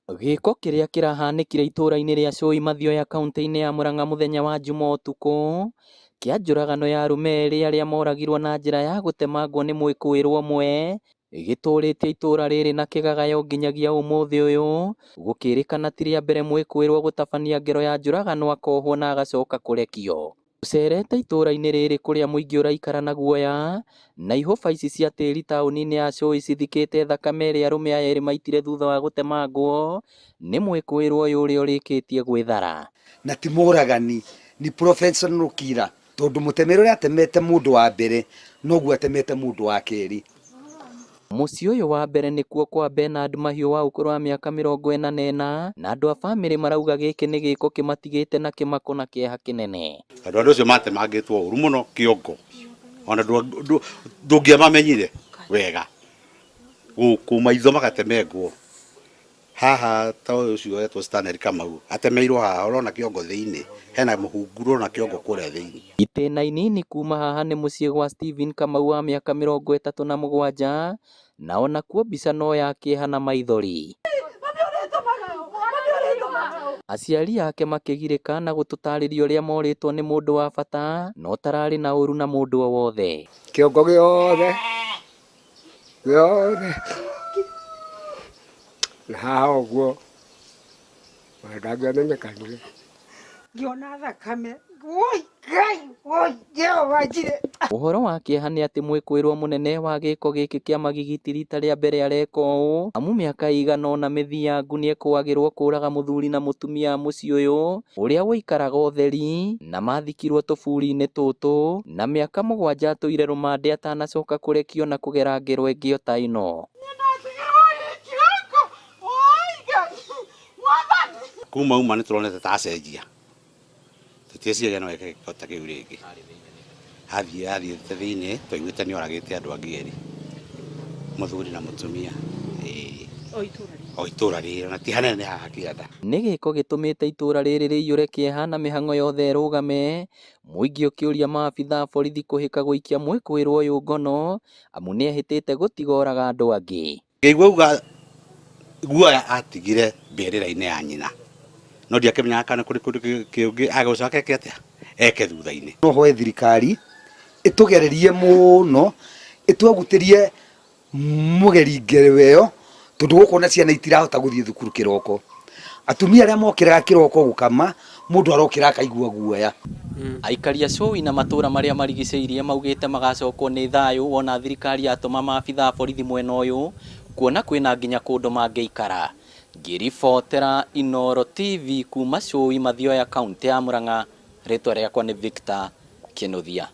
Gĩko kĩrĩa kĩrahanĩkire itũra-inĩ rĩa Cũi Mathioya kauntĩ-inĩ ya Murang'a mũthenya wa Juma ũtukũ, kĩa njũragano ya arũme erĩ arĩa moragirwo na njĩra ya gũtemangwo nĩ mwĩkũĩrwo ũmwe, gĩtũrĩtie itũra rĩrĩ na kĩgagayo nginyagia ũmũthĩ ũyũ, gũkĩrĩkana ti rĩa mbere mwĩkũĩrwo gũtabania ngero ya njũragano akohwo na agacoka kũrekio. Tũcerete itũra-inĩ rĩrĩ kũrĩa mũingĩ ũraikara na guoya, na ihũba ici cia tĩri taũni-inĩ ya Cũi cithikĩte thakame ĩrĩa arũme aya erĩ maitire thutha wa gũtemangwo nĩ mwĩkũĩrwo ũyũ ũrĩa ũrĩkĩtie gwĩthara. Na ti mũragani, ni professional killer, tondũ mũtemere ũrĩa atemete mũndũ wa mbere noguo atemete mũndũ wa kerĩ. Mũciĩ ũyũ wa mbere nĩkuo kwa Bernard Mahiũ wa ũkũrũ wa mĩaka 44 na andũ a bamĩrĩ marauga gĩkĩ nĩ gĩko kĩmatigĩte na kĩmako na kĩeha kĩnene. Tondũ andũ acio matemangĩtwo ũru mũno kĩongo, ona ndũngĩamamenyire wega, gũkũ maitho magatemengwo haha ta ũyũ ũcio wetwo Stanley Kamau atemeirwo haha ũrona kĩongo thĩinĩ hena mũhungu ũrona kĩongo kũrĩa thĩinĩ. Itĩna inini kuma haha nĩ mũciĩ gwa Stephen Kamau wa mĩaka 37 na onakuo mbica no ya kĩeha na maithori. Aciari ake makĩgirĩka na gũtũtarĩria ũrĩa morĩtwo nĩ mũndũ wa bata na ũtararĩ na ũru na mũndũ o wothe. Kĩongo gĩothe gĩothe na haha ũguo ona ndangĩamenyekanire. Ngĩona thakame, woi Ngai, woi Jehova njire. Ũhoro wa kĩeha nĩ atĩ mwĩkũĩrwo mũnene wa gĩko gĩkĩ kĩa magigi ti rita rĩa mbere areka ũũ, amu mĩaka ĩigana ũna mĩthiangu nĩekũagĩrwo kũraga mũthuri na mũtumia a mũciĩ ũyũ ũrĩa ũikaraga ũtheri na mathikirwo tũburi-inĩ tũtũ na mĩaka 7 atũire rũmande atanacoka kũrekio na kũgera ngero ĩngĩ o ta ĩno. Kuma uma nĩ tũronete ta acenjia tũtieciragia no eke gĩko ta kĩu rĩngĩ. Athiĩ athiĩte thĩinĩ twaiguĩte nĩ oragĩte andũ angĩ erĩ, mũthuri na mũtumia, ĩĩ o itũra rĩrĩ na ti hanene nĩ haha kĩanda. Nĩ gĩko gĩtũmĩte itũra rĩrĩ rĩiyũre kĩeha na mĩhang'o yothe ĩrũgame, mũingĩ ũkĩũria maabitha a borithi kũhĩka gũikia mwĩkũĩrwo ũyũ ngono amu nĩehĩtĩte gũtigoraga andũ angĩ. Ngĩigua auga guoya atigire mbĩrĩra-inĩ ya nyina, no ndiakĩmenyaga kana kũrĩ kĩndũ kĩngĩ agũcoka eke atĩa, eke thutha-inĩ. No hoe thirikari ĩtũgererie mũno, ĩtwagutĩrie mũgeri ngero ĩyo, tondũ gũkũ ona ciana itirahota gũthiĩ thukuru kĩroko. Atumia arĩa mokĩraga kĩroko gũkama, mũndũ arokĩra akaigua guoya. Aikari a Cũi na matũra marĩa marigicĩirie maugĩte magacokwo nĩ thayũ wona thirikari yatũma maabitha a borithi mwena ũyũ kuona kwĩna nginya kũndũ mangĩikara. Ngĩribotera Inooro TV kuma Cũi Mathioya kauntĩ ya Murang'a, rĩtwa rĩakwa nĩ Victor Kĩnuthia.